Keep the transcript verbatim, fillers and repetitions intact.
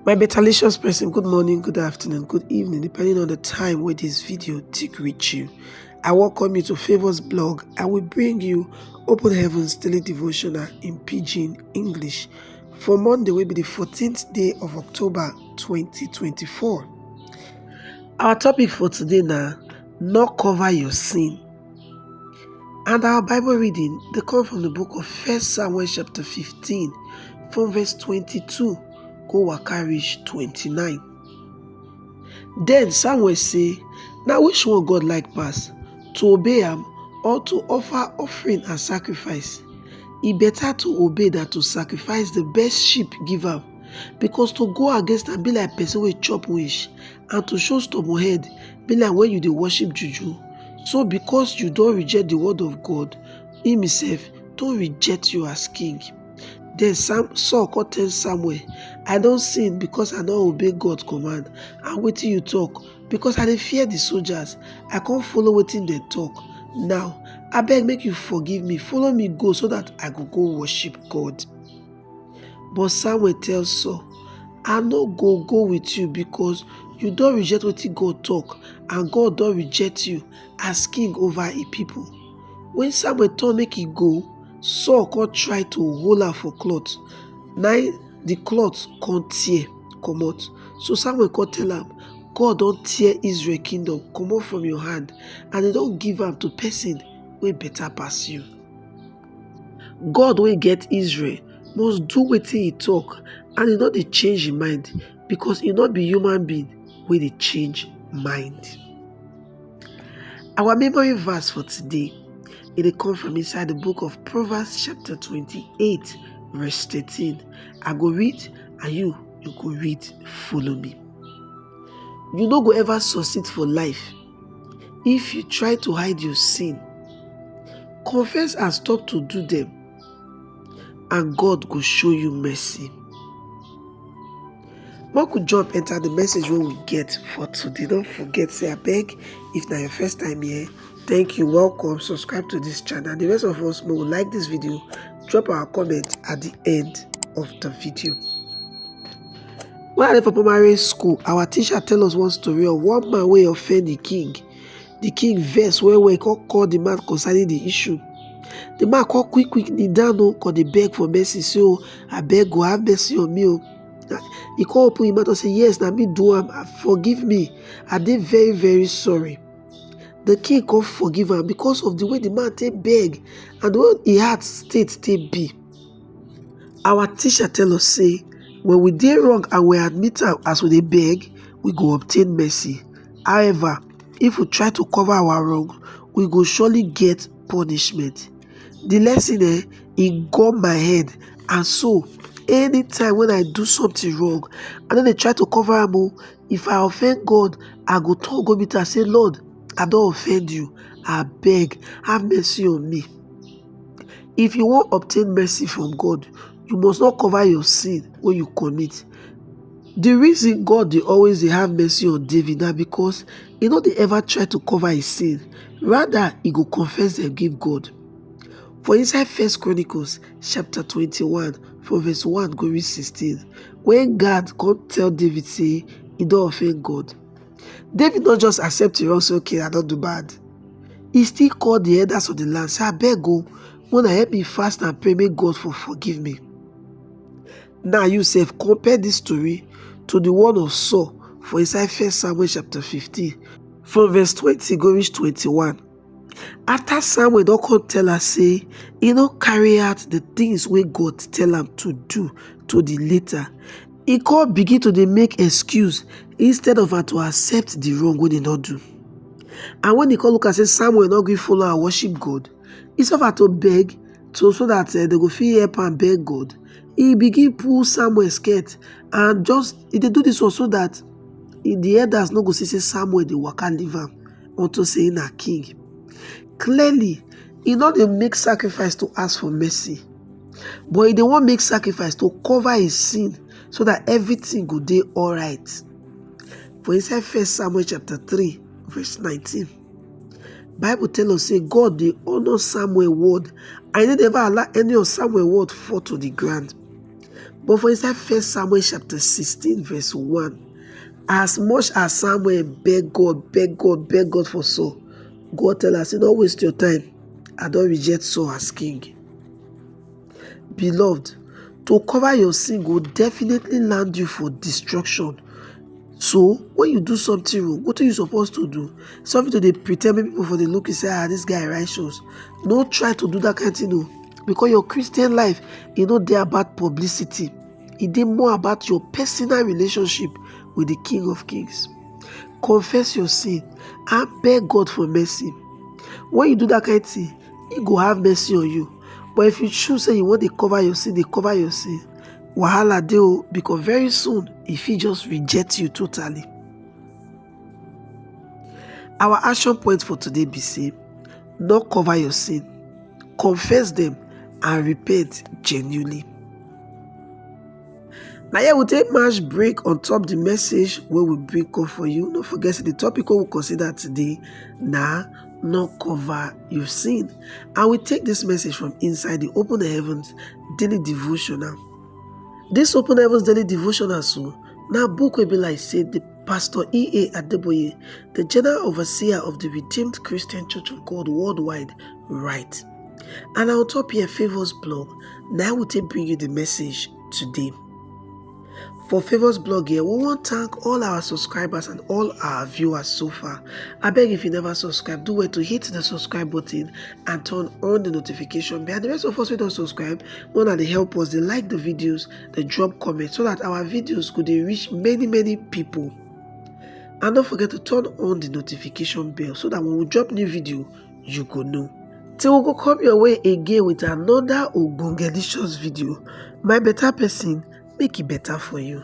My betalicious person, good morning, good afternoon, good evening, depending on the time where this video take reach you. I welcome you to Favors Blog. I will bring you Open Heavens Daily Devotional in Pidgin English for Monday, will be the fourteenth day of October twenty twenty-four. Our topic for today now, not cover your sin. And our Bible reading, they come from the book of First Samuel chapter fifteen, from verse twenty-two, go waka reach twenty-nine. Then Samuel say, "Now which one God like pass, to obey am or to offer offering and sacrifice? E better to obey than to sacrifice the best sheep give am, because to go against am be like person wey chop wish, and to show stubborn head be like when you dey worship juju. So because you don reject the word of God, him himself don reject you as king." Then Sam, Saul come tell Samuel, "I don sin because I no obey God command and wetin you talk, because I dey fear the soldiers. I come follow wetin dem talk. Now, abeg make you forgive me, follow me go so that I go go worship God." But Samuel tell Saul, "I no go go with you because you don reject wetin God talk, and God don reject you as king over a people." When Samuel turn make e go, Saul come try to hold am for cloth. Na im the cloth come tear comot. So Samuel come tell am, "God don tear Israel kingdom comot from your hand, and he don give am to person wey better pass you." God wey get Israel must do wetin he talk, and he no dey change him mind, because he no be human being wey dey change mind. Our memory verse for today, e dey come from inside the book of Proverbs chapter twenty-eight, verse thirteen. I go read and you, you go read, follow me. You no go ever succeed for life if you try to hide your sin. Confess and stop to do them, and God go show you mercy. Make we jump enter the message wey we get for today. Don't forget say, abeg, if na your first time here, thank you, welcome, subscribe to this channel. The rest of us, we will like this video, drop our comment at the end of the video. When I dey for primary school, our teacher tell us one story of one man wey offend the king. The king vex well well, come call the man concerning the issue. The man come quick quick kneel down o, come dey beg for mercy, say, "Oh, abeg o, have mercy on me o." He come open him mouth and say, "Yes, na me do am. Ah, forgive me. I dey very, very sorry." The king come forgive am because of the way the man take beg and the way him heart state take be. Our teacher tell us say, when we dey wrong and we admit am as we dey beg, we go obtain mercy. However, if we try to cover our wrong, we go surely get punishment. The lesson, eh, e gum my head. And so, anytime when I do something wrong, I no dey try to cover am o. If I offend God, I go turn go meet am say, "Lord, I don offend you. Abeg, have mercy on me." If you wan obtain mercy from God, you must not cover your sin wey you commit. The reason God dey always dey have mercy on David na because he no dey ever try to cover his sin. Rather, he go confess them give God. For inside First Chronicles chapter twenty-one, from verse one go reach sixteen, when Gad come tell David say he don offend God, David no just accept the wrong, say, "Okay, I don do bad." He still call the elders of the land, say, "Abeg o, una help me fast and pray, make God for forgive me." Now you sef compare this story to the one of Saul for inside First Samuel chapter fifteen, from verse twenty go reach twenty-one. After Samuel don come tell am say he no carry out the things wey God tell am to do to the letter, he come begin to dey make excuse instead of am to accept the wrong wey he don do. And when he come look am say Samuel no gree follow am worship God, instead of am to beg to, so that, eh, they go fit help am beg God, he begin pull Samuel skirt and just, he dey do this one so that, eh, the elders no go see say Samuel dey waka leave am unto say he na king. Clearly, he no dey make sacrifice to ask for mercy, but he dey wan make sacrifice to cover his sin so that everything go dey alright. For inside First Samuel chapter three, verse nineteen, Bible tell us say God dey honour Samuel word, and he no dey ever allow any of Samuel word fall to the ground. But for inside First Samuel chapter sixteen, verse one, as much as Samuel beg God, beg God, beg God for Saul, God tell am say, "No waste your time. I don reject Saul as king." Beloved, to cover your sin go definitely land you for destruction. So when you do something wrong, wetin you suppose to do? Something to dey pretend, make people for dey look you say, "Ah, this guy righteous." No try to do that kind thing o, because your Christian life, e no dey about publicity. E dey more about your personal relationship with the King of Kings. Confess your sin and beg God for mercy. When you do that kind thing, He go have mercy on you. But if you choose say you wan dey cover your sin, dey cover your sin, wahala dey o, because very soon He fit just reject you totally. Our action point for today be say, no cover your sin, confess them, and repent genuinely. Na here we take match break on top the message wey we bring come for you. No forget say the topic wey we consider today na no cover your sin. And we take this message from inside the Open Heavens Daily Devotional. This Open Heavens Daily Devotional so na book wey be like say the Pastor E A Adeboye, the General Overseer of the Redeemed Christian Church of God Worldwide, write. And on top here, Favours Blog, now we take bring you the message today. For Favours Blog here, we wan thank all our subscribers and all our viewers so far. Abeg, if you never subscribe, do well to hit the subscribe button and turn on the notification bell. And the rest of us wey don subscribe, una dey help us, dey like the videos, dey drop comments so that our videos go dey reach many, many people. And don't forget to turn on the notification bell so that when we drop new video, you go know. Till we go come your way again with another ogbongelicious video, my better person, make it better for you.